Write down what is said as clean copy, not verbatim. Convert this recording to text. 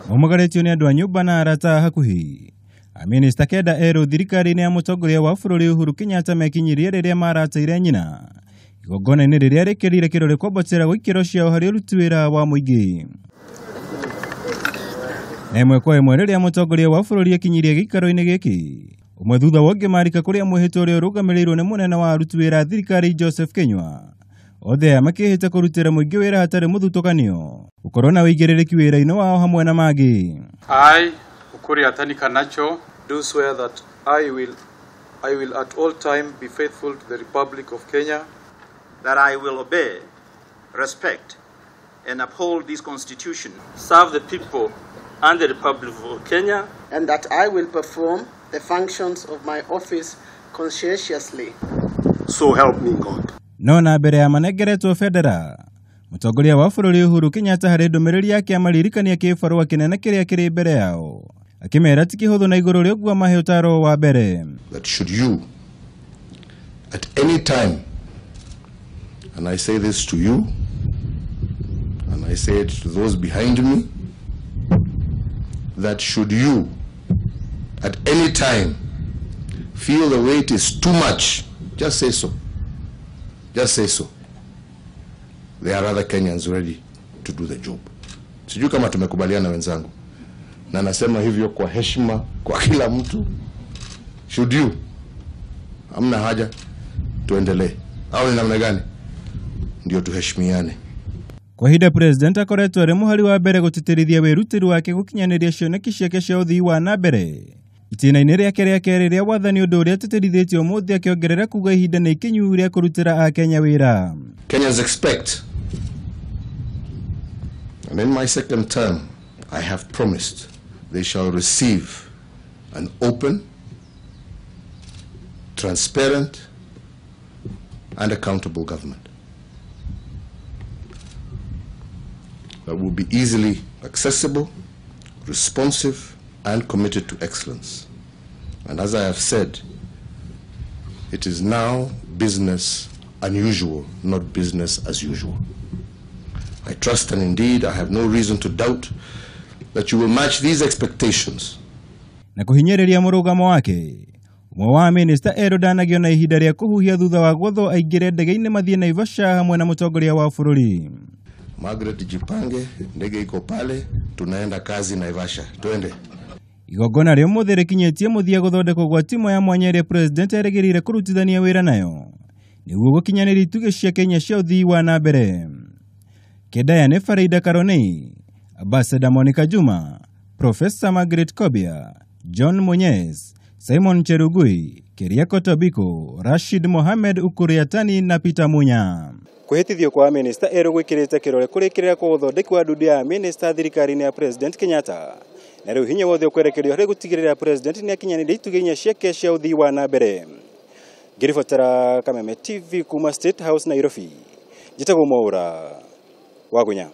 Maumagarĩtio nĩ andũ a nyũmba na arata a hakuhĩ. Amĩnĩsta kenda erũ thirikari-inĩ ya mũtongoria wa bũrũri Uhuru Kenyatta mekinyirie rĩrĩa marateire nyina igongona-inĩ rĩrĩa rĩkĩrire kĩrore kwambatĩra gwa ikĩro ciao harĩ ũruti wĩra wa mũingĩ. Na ĩmwe kwa ĩmwe rĩrĩa mũtongoria wa bũrũri akinyirie gĩikaro-inĩ gĩkĩ, ũmwe thutha wa ũngĩ marika kũrĩa mwĩhĩtwa ũrĩa ũrũgamĩrĩirwo nĩ mũnene wa aruti wĩra a thirikari Joseph Kinyua. Othe aya makĩhĩta kũrutĩra mũingĩ wĩra hatarĩ mũthutũkanio, gũkorwo na ũigĩrĩrĩki wĩra-inĩ wao hamwe na mangĩ. I, Ukur Yatani Kanacho, do swear that I will at all time be faithful to the Republic of Kenya, that I will obey, respect, and uphold this Constitution, serve the people and the Republic of Kenya, and that I will perform the functions of my office conscientiously. So help me God. No na mbere ya manengeretwo bendera, mũtongoria wa bũrũri Uhuru Kenyatta harĩ ndũmĩrĩri yake amaririkania kĩbarũa kĩnene kĩrĩa kĩrĩ mbere yao, akĩmera ti kĩhũthũ na igũrũ rĩa ũguo amahe ũtaro wa mbere. That should you at any time, and I say this to you, and I say it to those behind me, that should you at any time feel the weight is too much, just say so. Just say so. There are other Kenyans ready to do the job. Sijui kama tumekubaliana wenzangu, na nasema hivyo kwa heshima kwa kila mtu. Should you, hamna haja, tuendelee au ni namna gani? Ndio tuheshimiane. Kwa ihinda president akoretwo arĩ mũhari wa mbere gũtĩtĩrithia wĩrutĩri wake gũkinyanĩria cioneki ciake cia ũthii wa na mbere itĩna-inĩ rĩake rĩa kerĩ rĩa wathani, ũndũ ũrĩa atĩtĩrithĩtie ũmũthĩ akĩongerera kuga ihinda nĩ ikinyu rĩa kũrutĩra akenya wĩra. Kenyans expect, and in my second term, I have promised they shall receive an open, transparent, and accountable government that will be easily accessible, responsive, and committed to excellence. And as I have said, it is now business unusual, not business as usual. I trust, and indeed I have no reason to doubt, that you will match these expectations. Na kũhinyĩrĩria mũrũgamo wake, ũmwe wa minista erũ ndanagio na ihinda rĩa kũhuhia thutha wa gwathwo aingĩre ndege-inĩ mathiĩ Naivasha hamwe na mũtongoria wa bũrũri. Margaret, jipange, ndege iko pale, tunaenda kazi Naivasha. Twende. Igongona rĩa ũmũthĩ rĩkinyĩtie mũthia gũthondekwo gwa timu ya mwanya ĩrĩa president erĩgĩrĩire kũrutithania wĩra nayo nĩguo gũkinyanĩria itugĩ cia Kenya cia ũthii wa na mbere. Kenda nĩ Farida Karonei, Ambassador Monica Juma, Professor Margaret Kobia, John Munyes, Simon Cherugui, Keriako Tobiko, Rashid Mohamed Ukur Yatani na Peter Munya. Kwĩhĩtithio kwa minista erũ gwĩkĩrĩte kĩrore kũrĩkĩrĩra kwa ũthondeki wa ndundu ya minista thirikari-inĩ ya President Kenyatta, na rĩu hinya wothe ũkwerekerio harĩ gũtigĩrĩra president nĩ akinyanĩria itugĩ inya ciake cia ũthii wa na mbere. Ngĩribotera Kameme TV kuma State House Nairobi, njĩtagwo Mwaũra Wagunya.